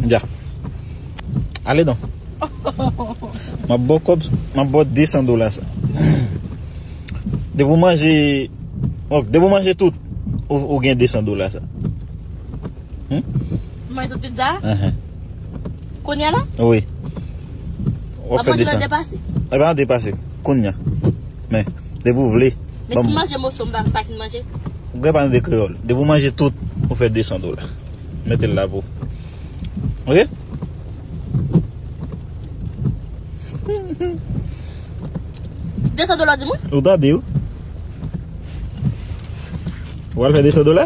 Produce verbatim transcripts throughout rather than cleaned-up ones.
Dja. Ale non. M ap ba w kòb, m ap ba w de san dola sa. Depi w manje, ok, depi w manje tout, ou, ou gen de san dola sa. Hmm? Manje tout pizza? Ahan. Kounye a la? Wi. W ap fè de san. Manje nan depase? E pa nan depase. Kounye a. Men, depi w vle. Men si m manje moso, m pa, m pa fin manje? Ou gen pa nan de kreyòl. Depi w manje tout, ou fè de san dola. Mete l la pou. Ok? De san dola di mwen? Ou tande, wi. Ou al fè de san dola?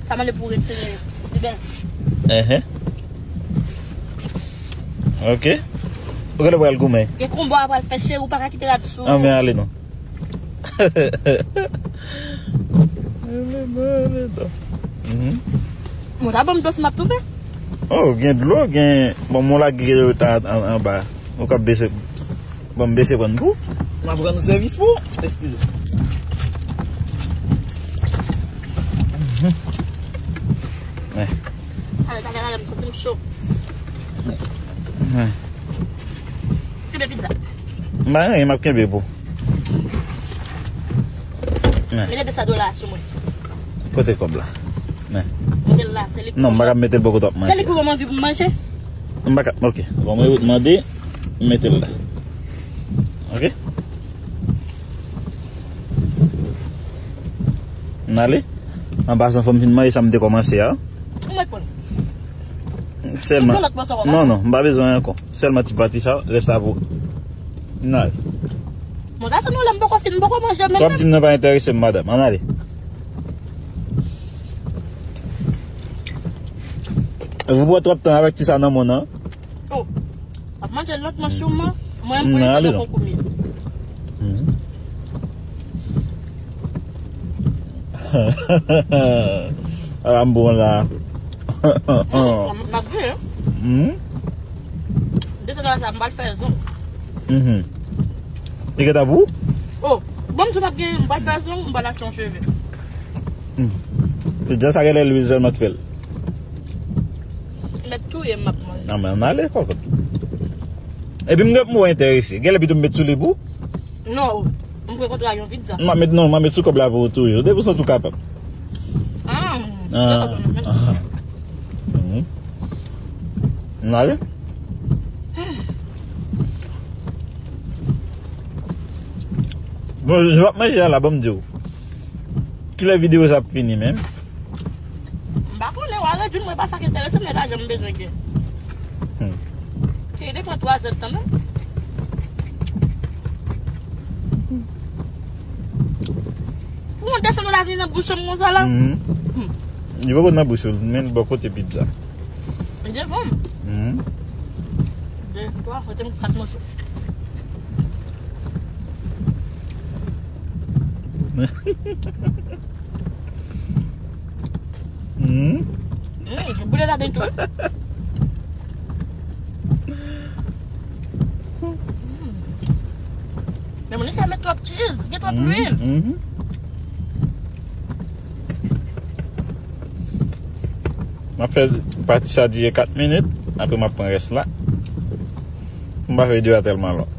Sa mande pou retire sibèl. Enhen. Ok. Ou genlè pral goumen. Gen konba w pral fè, cheri, ou pa ka kite rad sou. An, men ale non. Ale non, ale non. Mhm. Bon, ta ban m dlo si m ap toufe. Oh, gen dlo, gen, bon, mon lage ta an, an, anba. Ou ka bese, bon, m bese pran pou. M ap rann ou sèvis pou. Eskize. Mhm. Wè. Ale, ale, ale, m santi m cho. Wè. Kenbe pizza. M pa anyen, m ap kenbe pou. Mete de san dola sou mwen. Kote kòb la? Men. Mete l la, se li pou. Non, m pa ka mete l bò kote w ap manje. Se li pou mwen anvi pou m manje. M pa ka, ok. Bon, mwen mande, m mete l la. Ok? M ale. An pasan, fò m fin manje sa m te kòmanse a. Ou mèt pran. Sèlman. Ou pran lòt mòso kòb la? Non, non, m pa bezwen ankò. Sèlman ti pati sa, rès la pou. M ale. Bon, sa se nou lè m poko fin, m poko manje menm. Sa w ap di m nan pa enterese m, madanm. Ann ale. Ou pran twòp tan avèk ti sa nan men w nan. Oh. Ap manje lòt manje ou man. Mwen, m pou ale nan konkou m ye. Mhm. Ala m bon la. M ap gen. Mhm. De san dola sa, m pral fè zong. Mhm. Li gentan pou? Oh, bon, m di m ap gen, m pral fè zong, m pral achte yon cheve. Hmm. Jan sa genlè lwil sèlman k fè l. Mèt touye m, m ap manje. Nan, men ann ale, kòkòt. Epi m gen pou m wè enterese. Genlè pito m met sou li pou? Non, m pran kontra yon pizza. M ap met, non, m ap met sou kòb la pou ou toujou. Depi w santi w kapab. Ah, ah, ah. Mhm. Ann ale. Bon, jan w ap manje a la, ban m di w. Kilè videyo sa ap fini menm? M pa konnen, w a redwi m, mwen pa sa k enterese m, men lajan m bezwen gen. Hmm. Ke li te pran twa zè tan menm. Pou yon de san dola vini nan bouch m konsa la. Mhm. Hmm. Li poko nan bouch ou, men bò kote pizza. Li devan m. Mhm. De, twa, mete m kat mòso. Mhm. Hmm, boule ladan tou. Hmm. Men moun sa met twòp cheese, gen twòp lwil. Mhm. M ap fè pati sa dire kat minit, apre m ap pran rès la. M pa fè videyo a tèlman long.